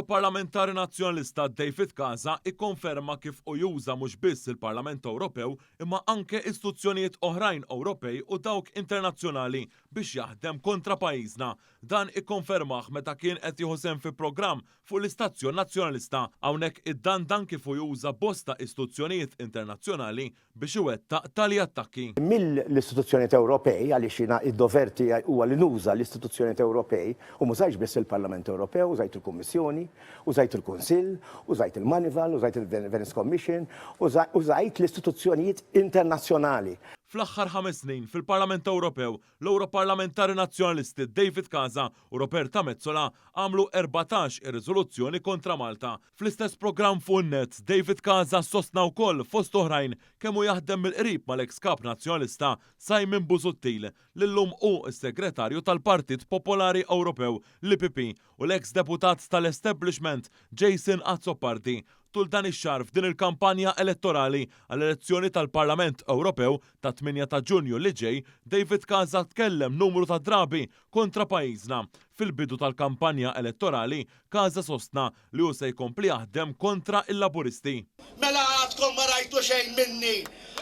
L-Ewroparlamentari Nazzjonalista David Casa ikkonferma kif hu juża mhux biss il-Parlament Ewropew imma anke istituzzjonijiet oħrajn Ewropej u dawk internazzjonali biex jaħdem kontra pajjiżna. Dan ikkonfermah meta kien qed jieħu sehem fi programm fuq l-istazzjon Nazzjonalista. Hawnhekk iddandan kif hu juża bosta istituzzjonijiet internazzjonali biex iwettaq tali attakki. Mill-istituzzjonijiet Ewropej, għaliex jiena d-dover tiegħi huwa li nuża l-istituzzjonijiet Ewropej, u m'użajtx biss il-Parlament Ewropew, użajt il-Kummissjoni, użajt il-Kunsill, użajt il-Moneyval, użajt il-Venice Commission, użajt l-istituzzjonijiet internazzjonali. Fl-aħħar ħames snin fil-Parlament Ewropew, l-Ewroparlamentari Nazzjonalisti David Casa u Roberta Metsola għamlu 14 ir-riżoluzzjoni kontra Malta. Fl-istess programm fuq in-net, David Casa sostna wkoll, fost oħrajn, kemm hu jaħdem mill-qrib mal-eks Kap Nazzjonalista Simon Busuttil, li llum hu s-Segretarju tal-Partit Popolari Ewropew, l-EPP, u l-eks Deputat tal-establishment Jason Azzopardi. Tul dan ix-xahar f'din il-kampanja elettorali għall-elezzjoni tal-Parlament Ewropew tat-8 ta' Ġunju li ġej, David Casa tkellem numru ta' drabi kontra pajjiżna. Fil-bidu tal-kampanja elettorali, Casa sostna li hu se jkompli jaħdem kontra l-Laburisti. Mela għadkom ma rajtu xejn minni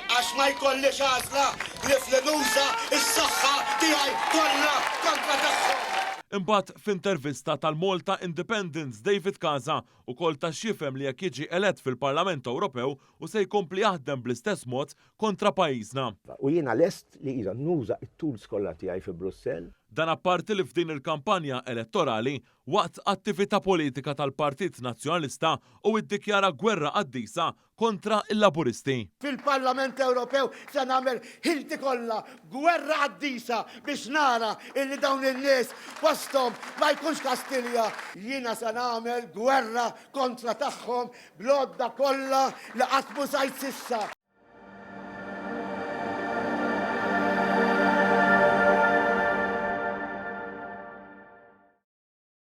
għax ma jkollix għażla ħlief li nuża s-saħħa tiegħi kollha kontra tagħhom. Imbagħad f'intervista tal-Malta Independent David Casa ukoll ta x'jifhem li jekk jiġi elett fil-Parlament Ewropew hu se jkompli jaħdem bl-istess mod kontra pajjiżna. U jiena lest li iva nuża t-tools kollha tiegħi fi Brussell. Dan apparti li f'din il-kampanja elettorali, waqt attività politika tal-Partit Nazzjonalista hu iddikjara gwerra qaddisa kontra l-Laburisti. Fil-Parlament Ewropew se nagħmel ħilti kollha, gwerra qaddisa biex nara illi dawn in-nies posthom ma jkunx Kastilja. Jiena se nagħmel gwerra kontra tagħhom bl-għodda kollha li qatt m'użajt s'issa.